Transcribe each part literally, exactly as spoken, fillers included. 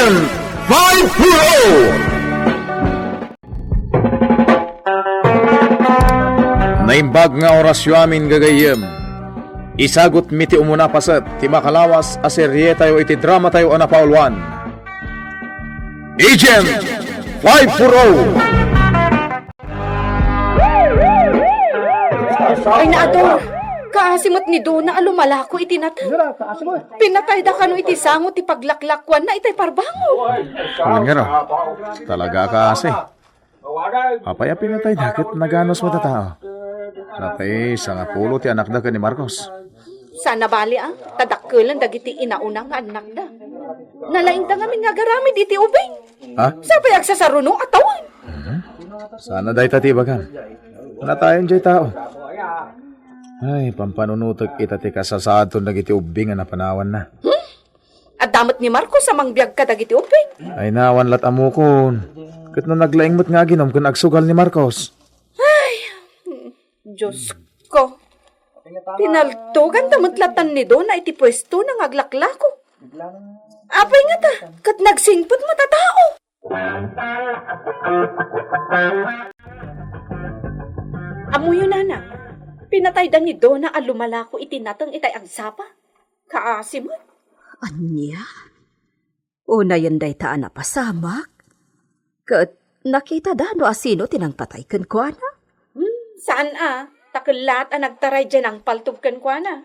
Five four oh! Naimbag nga orasyo amin, gagayyem. Isagutmi ti umuna paset ti makalawas a serietayo iti dramatayo a napauluan, Agent five four oh. Ay, naador. Kaasi met ni Dona a lumalako iti nateng. Pinatayda kano iti sango ti paglaklakuanna itay parbango. Wen ngarud, talaga a kaasi. Apay a pinatayda ket naganos met a tao? Napay sangapulo ti anakda ken ni Marcos. Saan a bali, a, ta dakkelon dagiti inauna nga annakda. Nalaingda ngamin nga agaramid iti ubing. Ha? Sapay agsasaruno a tawen. Mhm. Saan a dayta ti ibagam? Natayon jay tao. Ay, pampanunotek ita ti kasasaadton dagiti ubing a napanawanna. Hmm? Adda met ni Marcos a mangbiag kadagiti ubing. Ay, naawan lat amokon. Ket no naglaing met nga aginom ken agsugal ni Marcos. Ay, Diosko. Pinaltoganda met latan ni Dona iti puestona nga aglaklako. Apay ngata, ket nagsingpet met a tao. Ammoyo, nanang, pinatayda ni Dona a lumalako iti nateng itay agsapa. Kaasi met. Ania? Unayen dayta a napasamak? Ket nakitada no asino ti nangpatay kenkuana? Hmm, saan a, ta kellaat a nagtaray diay nangpaltog kenkuana.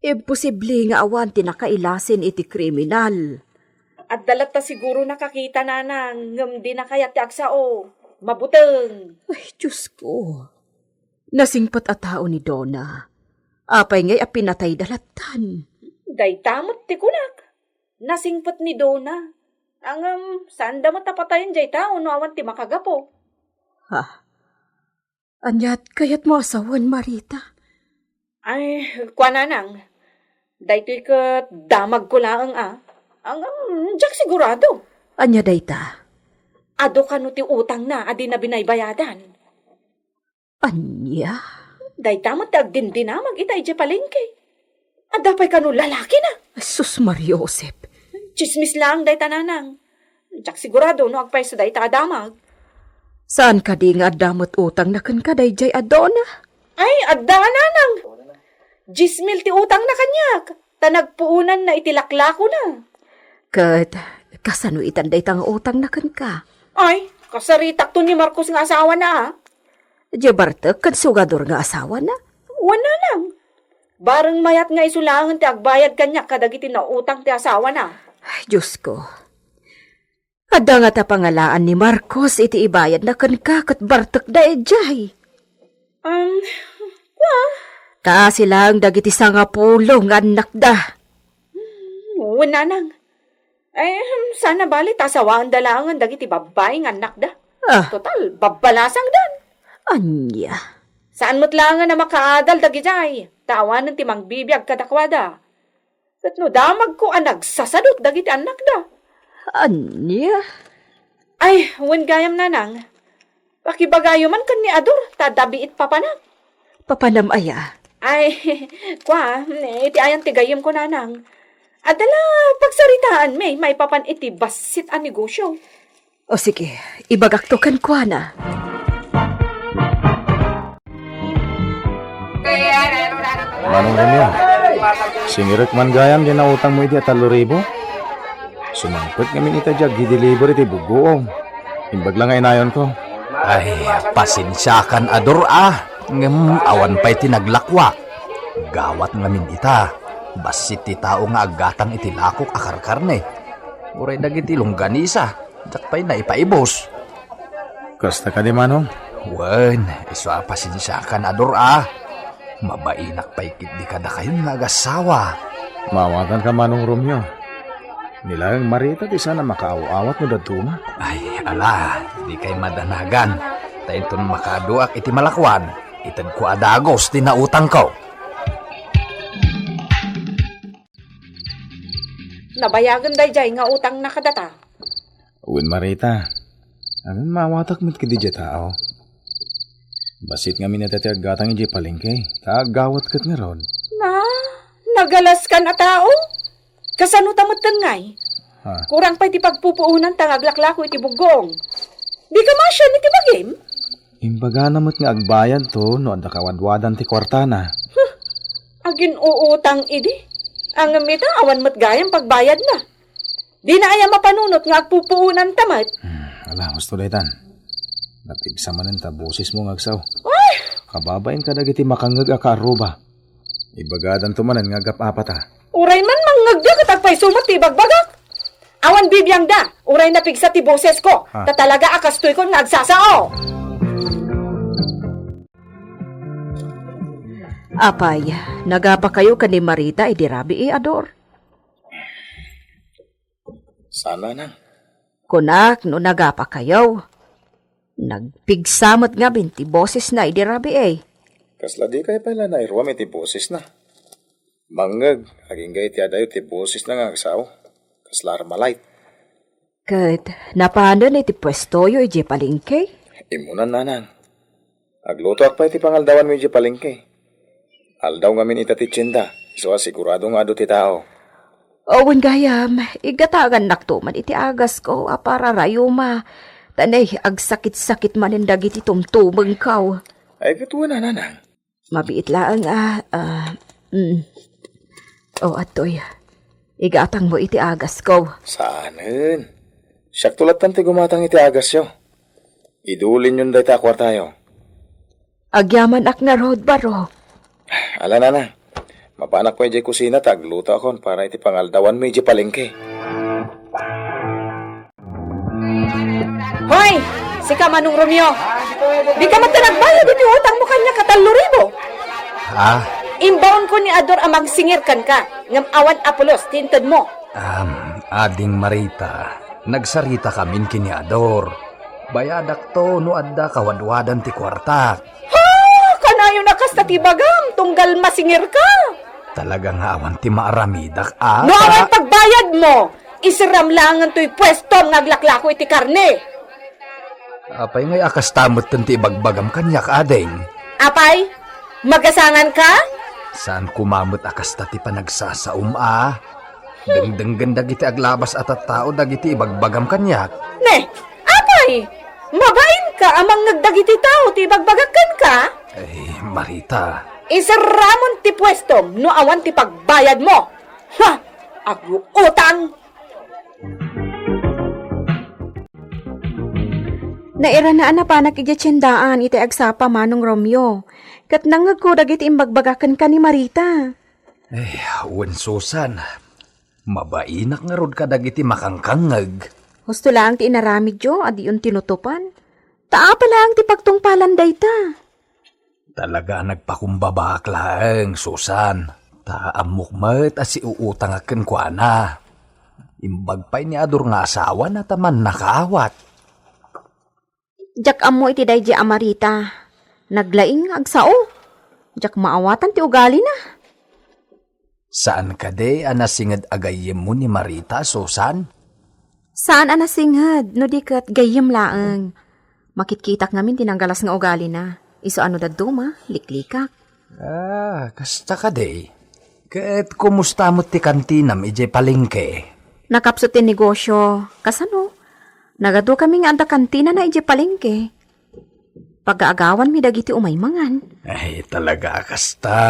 Imposible nga awan ti nakailasin iti kriminal. Adda latta siguro nakakita, nanang, ngem dina kayat ti agsao. Mabuteng. Ay, Diosko. Nasingpet a tao ni Dona. Apay ngay a pinatayda lattan? Dayta met ti kunak. Nasingpet ni Dona. Ngem, saanda met a patayen jay tao no awan ti makagapu. Ha? Aniat kayat mo a sawen, Marita? Ay, kuananang, daytoy ket damagko laeng a. Ngem, diak sigurado. Ania dayta? Adu kano ti utangna a dina binaybayadan? Ania? Dayta met ti agdindinamag ita idiay palengke. Adda pay kano lalakina? Sus, Maria Josep. Tsismis laeng dayta, nanang. Diak sigurado no agpayso dayta a damag. Saan kadi nga adda met utangna kenka daydiay a Dona? Ay, adda, nanang. Dies mil ti utangna kaniak, ta nagpuonanna iti laklakona. Ket kasano itan dayta nga utangna kenka? Ay, kasaritakto ni Marcos nga asawana, a. Diay bartek ken sugador nga asawana? Wen, nanang. Bareng mayat nga isu laengen ti agbayad kaniak kadagiti nautang ti asawana. Ay, Diosko. Adda ngata pangalaan ni Marcos iti ibayadna kenka ket bartekda idiay? Um, kua? Kaasi laeng dagiti sangapulo nga annakda. Hmm, wen, nanang. Ay, hmm, saan a bali ta asawaenda laengen dagiti babbai nga annakda. Ah. Total, babbalasangdan. Ania? Saan met laengen a makaadal dagidiay, ta awanen ti mangbibiag kadakuada. Ket no damagko a nagsasadut dagiti annakda. Ania? Ay, wen gayam, nanang. Pakibagayo man ken ni Ador, ta adda biit papanam. Papanam aya? Ay, kua, iti ayan ti gayyemko, nanang. Adda la pagsaritaanmi maipapan iti bassit a negosyo. O sige, ibagakto kenkuana. Manong Romeo, singirek man gayam diay nautangmo idi a tallo ribu? Sumangpet ngamin ita diay agdi-deliver iti buggoom. Imbag la nga inayonko. Ay, pasensiakan, Ador, a. Ngem awan pay ti naglakuak. Gawat ngamin ita. Bassit ti tao nga aggatang iti lakok a karkarne. Uray dagiti longganisa. Diak pay naipaibus. Kasta kadi, Manong? Wen, isu a pasensiakan, Ador, a. Mabainak pay ketdi kadakayon nga agassawa. Maawatanka, Manong Romeo. Ni laeng Marita ti saan a makaaw-awat no dadduma. Ay, ala, dikay madanagan. Ta inton makaaduak iti malakuan, itedko a dagus ti nautangko. Nabayagen daydiay nga utangna kadata. Wen, Marita. Amin maawatak met kadi diay tao. Bassit ngamin ita ti aggatang idiay palengke, ta aggawat ket ngarud. Na, nagalaskan a tao? Kasano ta metten ngay? Ha? Kurang pay ti pagpupuonanta nga aglaklako iti buggoong. Dika maasian iti bagim? Imbagana met nga agbayadto no adda kawadwadan ti kuartana. Huh, agin-uutang idi. Ngem ita, awan met gayam pagbayadna. Dina aya mapanunot nga agpupuonanta met? Hmm, ala, husto daytan. Napigsa manen ta bosesmo nga agsao. Ay! Kababain kadagiti makangngeg a kaarruba. Ibagadanto manen nga agap-apata. Uray man mangngegda ket agpayso met ti ibagbagak. Awan bibiangda, uray napigsa ti bosesko, ha? Ta talaga a kastoykon nga agsasao. Apay, nagapakayo ken ni Marita idi rabii, Ador? Saan, nanang. Kunak no nagapakayo. Nagpigsa met ngamin ti bosesna idi rabii. Kasla dikay pay la nairuam iti bosesna. Mangngeg, agingga iti adayo ti bosesna nga agsao. Kasla Armalite. Ket napanen iti puestoyo idiay palengke? Immunan, nanang. Aglutoak pay ti pangaldawanmi idiay palengke. Aldaw ngamin ita ti tienda, isu a sigurado nga adu ti tao. Wen gayam, igatangannakto man iti agasko a para rayuma, ta nay agsakit-sakit manen dagiti tumtumengko. Ay, ket wen a, nanang. Mabiit laeng a, ah, mm. O, adtoy. Igatangmo iti agasko. Saanen. Siakto lattan ti gumatang iti agasyo. Idulinyon dayta a kuartayo. Agyamanak ngarud, baro. Ala, nanang. Mapanak pay idiay kusina ta aglutoakon para iti pangaldawanmi idiay palengke. Hoy! Sika, Manong Romeo! Dika met nagbayad iti utangmo kaniak a tallo ribu. Ha? Imbaonko ni Ador a mangsingir kenka, ngem awan a pulos ti intedmo. Am, Ading Marita, nagsarita kamin ken ni Ador. Bayadakto no adda kawadwadan ti kuartak. Ha! Kanayon a kasta ti bagam, tunggal masingirka. Talaga nga awan ti maaramidak, a. No awan pagbayadmo, iserram laengen toy puestom nga aglaklako iti karne. Apay ngay a kasta metten ti ibagbagam kaniak, ading? Apay, magasanganka? Saan koma met a kasta ti panagsasaom, a. Dengdenggen dagiti aglabas a tattao dagiti ibagbagam kaniak. Ne, apay, mabainka a mangngeg dagiti tao ti ibagbagak kenka? Ay, Marita. Iserramon ti puestom no awan ti pagbayadmo. Ha! Aguutang! Nairana a napanak idiay tiendaan iti agsapa, Manong Romeo, ket nangngegko dagiti imbagbagak kenka ni Marita. Eh, wen, Susan, mabainak ngarud kadagiti makangkangngeg. Husto laeng ti inaramidyo a diyon tinutupan. Ta apa laeng ti pagtungpalan dayta? Talaga a nagpakumbabaak laeng, Susan, ta ammok met a siuutangak kenkuana. Imbag pay ni Ador nga asawana ta mannakaawat. Diak ammo iti daydi a Marita. Naglaing nga agsao. Diak maawatan ti ugalina. Saan kadi a nasinged a gayyemmo ni Marita, Susan? Saan a nasinged, no di ket gayyem laeng. Makitkitak ngamin ti nanggalas nga ugalina. Isu a no dadduma, liklikak. Ah, kasta kadi. Ket kumusta met ti kantinam idiay palengke? Nakapsut ti negosio. Kasano? Nagadu kami nga adda kantinana idiay palengke. Pagaagawanmi dagiti umay mangan. Ay, talaga a kasta.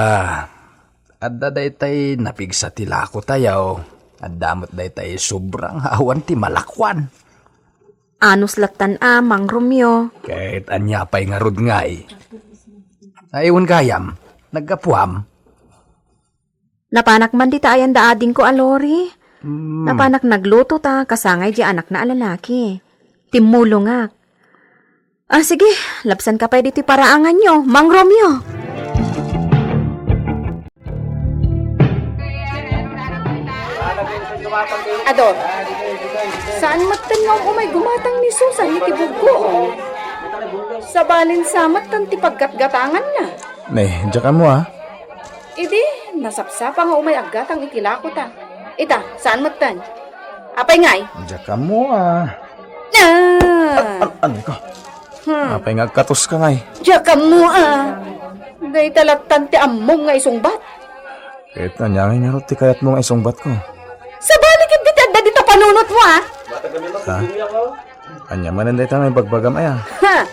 Adda daytay napigsa ti lakotayo. Adda met daytay sobra nga awan ti malakuan. Anus lattan a, Mang Romeo. Ket ania pay ngarud ngay? Ay, wen gayam, naggapuam? Napanak man dita ayan da adingko a Lori. Hmm. Napanak nagluto ta kasangay di anakna a lalaki. Timmulongak. Ah, sige, labsanka pay ditoy paraanganyo, Mang Romeo. Ador, saan metten nga um-umay gumatang ni Susan iti buggoon? Sabalin sa metten ti paggatgatanganna. Ne, diak ammo, ah. Idi, nasapsapa nga umay aggatang iti lakota. Ita, saan metten? Apay ngay? Diak ammo, ah. Ah! An-, an-, ano ka? Hmm. Apay nga agkatoska ngay? Diak ammo, ah. Dayta lattan ti ammom nga isungbat. Ket ania ngay ngarud ti kayatmo nga isungbatko? Sabali ket dita adda dita panunot Pat? Ha? Ania manen dayta nga ibagbagam aya? Ha!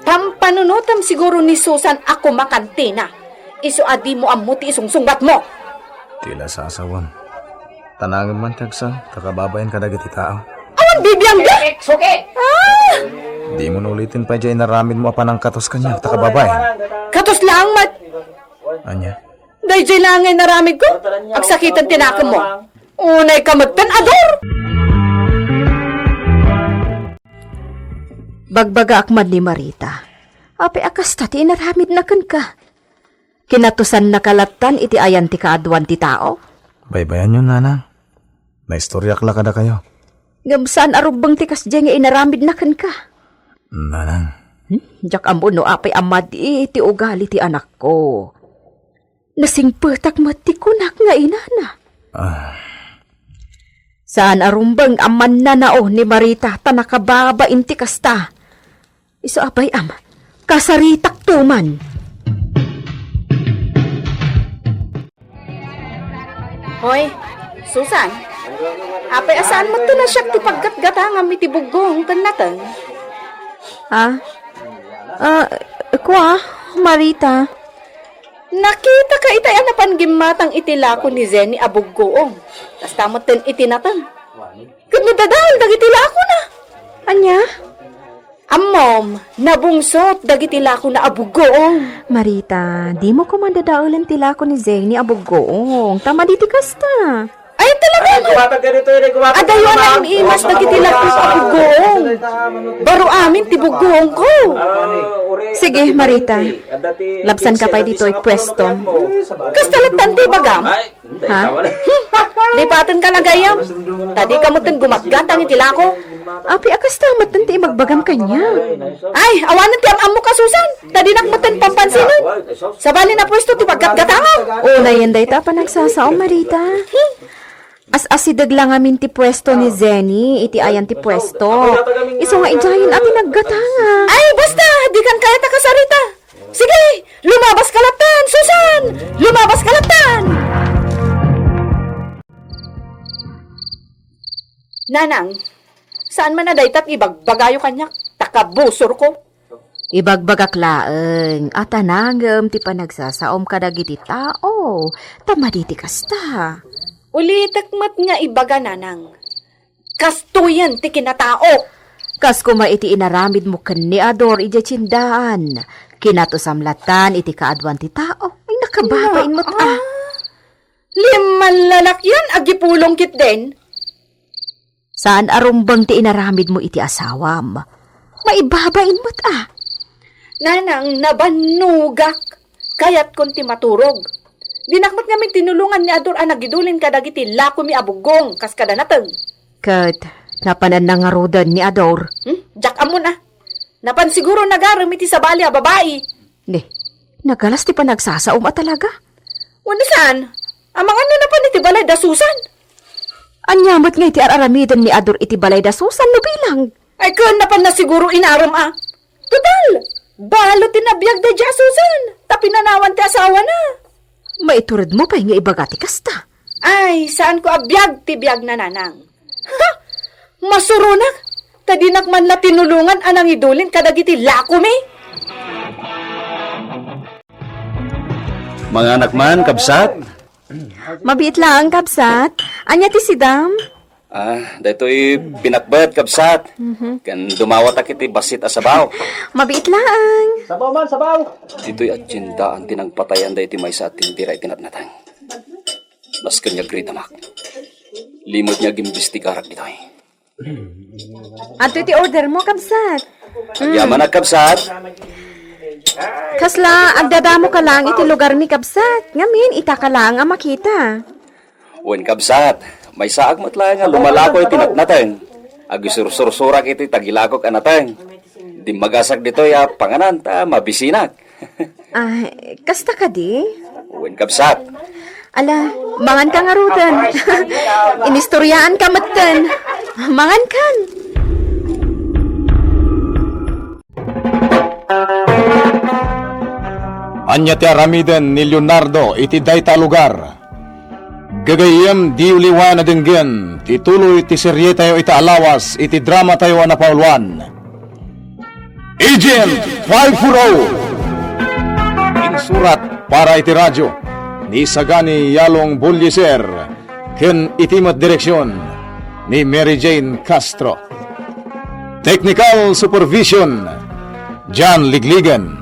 Pampanunotem siguro ni Susan a kumakantina. Isu a dimo ammo ti isungsungbatmo. Ti la sasawem. Tanangem man ti agsa, ta kababain kadagiti tao. Awan bibiangda? Suki! Ah! Dimo uliten pay diay inaramidmo a panangkatos kaniak, ta kababain. Katos laeng met. Ania? Daydiay laeng nga inaramidko. Agsakiten ti nakemmo. Unay ka metten, Ador! Bagbagaak man ni Marita. Apay a kasta ti inaramidna kenka? Kinatosannaka lattan iti ayan ti kaaduan ti tao? Baybayanyo, nanang. Naistoriak la kadakayo. Ngem saan a rumbeng ti kasdiay nga inaramidna kenka. Nanang. Hmm? Diak ammo no apay a madi ti ugali ti anakko. Nasingpetak met ti kunak nga inana. Ah. Saan a rumbeng a mannanao ni Marita ta nakababain ti kasta. Isu a bay-am, kasaritakto man. Hoy, Susan, apay a saan met ti nasiak ti paggatgatangam iti buggong ken nateng? Ha? Ah, kua, Marita. Nakitaka itay a napan gimmatang iti lako ni Zenny a buggoong. Kasta metten iti nateng. Ket nadadael dagiti lakona. Ania? Ammom, nabungsot dagiti lakona a buggoong. Marita, dimo koma dadaelen ti lako ni Zenny a buggoong. Ta madi ti kasta. Ay, talaga, no? Adayo a naim-imas dagiti lako a buggoong. Baro amin ti buggoongko. Sige, Marita. Labsanka pay ditoy puestom. Kasta lattan ti ibagam. Ha? Lipatenka la gayam. Ta dika metten gumatgatang iti lako. Apay a kasta metten ti ibagbagam kaniak? Ay, awanen ti am-ammok a Susan. Ta dinak metten pampansinen. Sabali a puesto ti paggatgatangam. Unayen dayta a panagsasaom, Marita. As-asideg la ngamin ti puesto ni Zenny iti ayan ti puesto. Isu nga idiayen a pinaggatangam. Ay, basta! Dikan kayat a kasarita. Sige! Lumabaska lattan, Susan! Lumabaska lattan! Nanang, saan man a dayta ti ibagbagayo kaniak, ta kabusorko. Ibagbagak laeng a tanangem ti panagsasaom kadagiti tao, ta madi ti kasta. Ulitek met nga ibaga, Nanang. Kastoyen ti kinatao. Kas koma iti inaramidmo ken ni Ador idiay tiendaan. Kinatosam lattan iti kaaduan ti tao. Ay, nakababain met a. Ah, limman lalakyan, agipulong ketdin. Saan a rumbeng ti inaramidmo iti asawam. Maibabain met a. Nanang, nabannogak. Kayatkon ti maturog. Dinak met ngamin tinulongan ni Ador a nagidulin kadagiti lakomi a buggong, kas kada nateng. Ket napanan nangaruden ni Ador. Hmm? Diak ammon a. Napan siguro nagarem iti sabali a babai. Ne, nagalas ti panagsasaom a talaga. Wenno saan? Amangan no napan iti balay da Susan. Ania met nga iti ar-aramiden ni Ador iti balay da Susan no bilang? Ay, ken napan na siguro inarem a. Total, balo ti nabiag daydiay a Susan, ta pinanawan ti asawana. Maituredmo pay nga ibaga ti kasta. Ay, saanko a biag ti biagna, Nanang. Ha! Masuronak, ta dinak man la tinulongan a nangidulin kadagiti lakomi. Manganak man, kabsat? Mabiit laeng, kabsat. Ania ti sidam? Ah, daytoy pinakbet, kabsat. Mhm. Ken dumawatak iti bassit a sabaw. Mabiit laeng. Sabaw man, sabaw. Ditoy a tiendaan ti nagpatayan daytoy maysa a tindera iti natnateng. Nasken nga agridamak. Limed nga agimbestigarak ditoy. Adtoy ti order mo, kabsat. Agyamanak, kabsat. Kasla, agdadamo ka lang iti lugar mi, kabsat. Ngamin, ita ka lang a makita. Wen, kabsat, maysaak met laeng nga lumalako iti natnateng. Agisursursurak iti tagilakok a nateng. Dimmagasak ditoy a panganan ta mabisinak. Ah, kasta kadi? Wen, kabsat. Ala, mangan ka ngaruden. Inistoriaan ka metten. Mangan kan. Ania ti aramiden ni Leonardo iti dayta a lugar? Gagayyem, diyo liwayan a denggen ti tuloy ti serietayo ita a lawas iti dramatayo a napauluan, Agent five four oh. Insurat para iti radyo ni Sagani Yalong Bullieser ken iti met direksion ni Mary Jane Castro. Technical supervision, John Ligligan.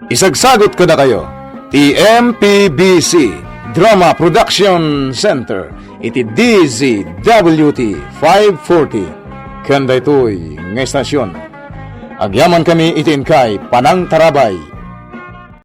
Isagsagut kadakayo ti M P B C Drama Production Center iti D Z W T five forty. Ken daytoy nga estasyon, agyamankami iti inkay panangtarabay